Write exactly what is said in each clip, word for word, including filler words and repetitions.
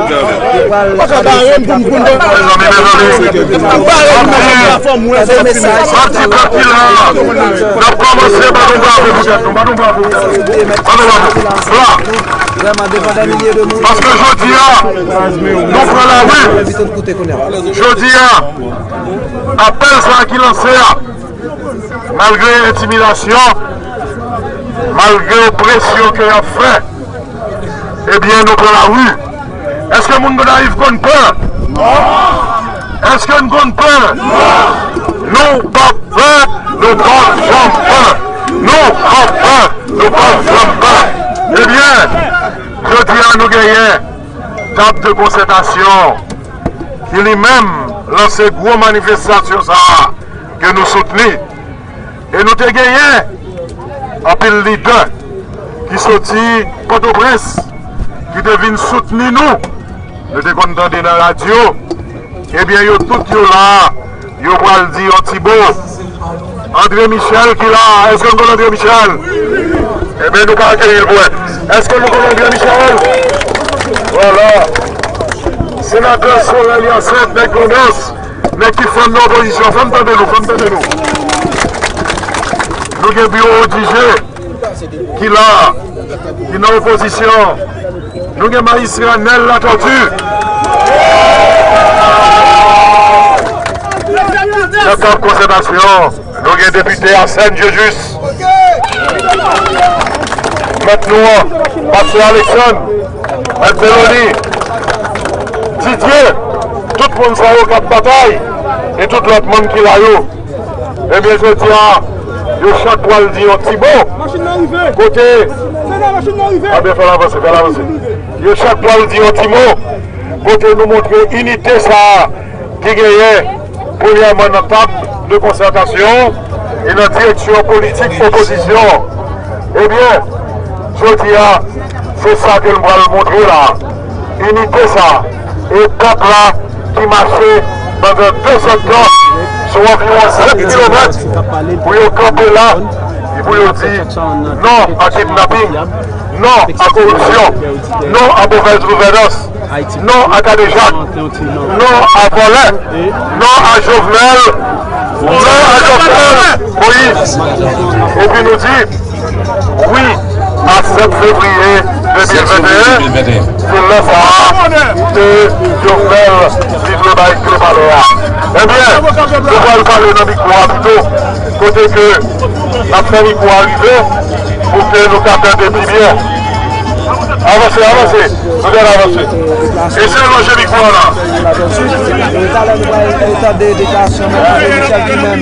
Mezanmi, mezanmi. Anpil, anpil pèp ki la. N ap kòmanse, ban nou bravo pou tèt nou, ban nou bravo pou tèt nou. Ban nou bravo. Vla. Paske jodi a, nou pran lari. Jodi a, apèl sa a ki lanse a, malgre entimidasyon, malgre opresyon ke y ap fè, ebyen, nou pran lari. Èske moun Gonayiv konn pè? Èske n konn pè? Nou p ap pè, nou p ap janm pè. Nou p ap pè, nou p ap janm pè. Ebyen, jodi a nou genyen tab de konsètasyon ki li menm lanse gwo manifestasyon sa a ke nou soutni. E nou te genyen anpil lidè ki soti Pòtoprens, ki te vin soutni nou. Nou te konn tande nan radyo. Ebyen, yo tout yo la, yo pral di yon ti mo. André Michel ki la, èske nou konn André Michel? Ebyen, nou ka akeyi l pou wè. Èske nou konn André Michel? Vwala. Senatè Sorel Hyacinthe, nèg Grandans. Nèg ki fann nan opozisyon, fè m tande nou, fè m tande nou. Nou gen biwo O D G ki la, ki nan opozisyon. Nou gen majistra Nèl Latòti. Nan tab konsètasyon, nou gen depite Arsène Jejus. Mèt nou an, pastè Alexandre, mèt Belony, Didier, tout moun sa yo k ap batay, e tout lòt moun ki la yo. Ebyen, jodi a, yo chak pral di yon ti mo. Kote, anben, fè l avanse, fè l avanse. Yo chak pral di yon ti mo. Kote nou montre inite sa a ki genyen, premyèman, nan tab de konsètasyon e nan direksyon politik opozisyon. Ebyen, jodi a, se sa ke n pral montre la. Inite sa a, e pèp la ki mache pandan de zèdtan sou anviwon sèt kilomèt pou yo kanpe la, e pou yo di non a kidnaping, non a koripsyon, non a movèz gouvènans, non a kadejak, non a vòlè, non a Jovenel, non a Jovenel Moïse. Epi nou di wi a sèt fevriye de mil venteyen, se lè sa a ke Jovenel vin bay kle palè a. Ebyen, nou pral pale nan mikwo a pito, kote ke n ap fè mikwo a rive pou ke nou ka tande pi byen. Avanse, avanse. Nou dwe avanse. Eseye lonje mikwo a la. E talè nou pral tande deklarasyon Mèt André Michel ki menm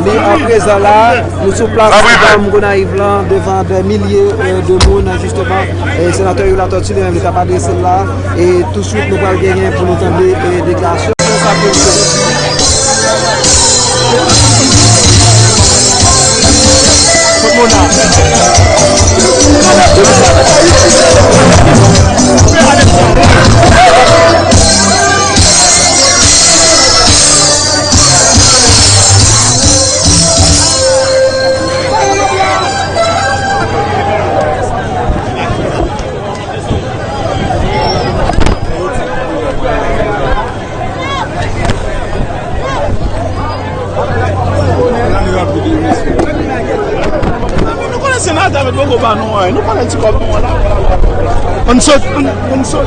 li an prezan la. Nou sou plas Dam Gonayiv lan devan dè milye, e, de moun, jisteman. E senatè Youri Latortue li menm li t ap adrese l la. E touswit nou pral genyen pou nou tande, e, deklarasyon. Nou konnen senatè a poko ba nou anyen. Nou konnen ti kòb nou an la. Ann sot, ann, ann sot.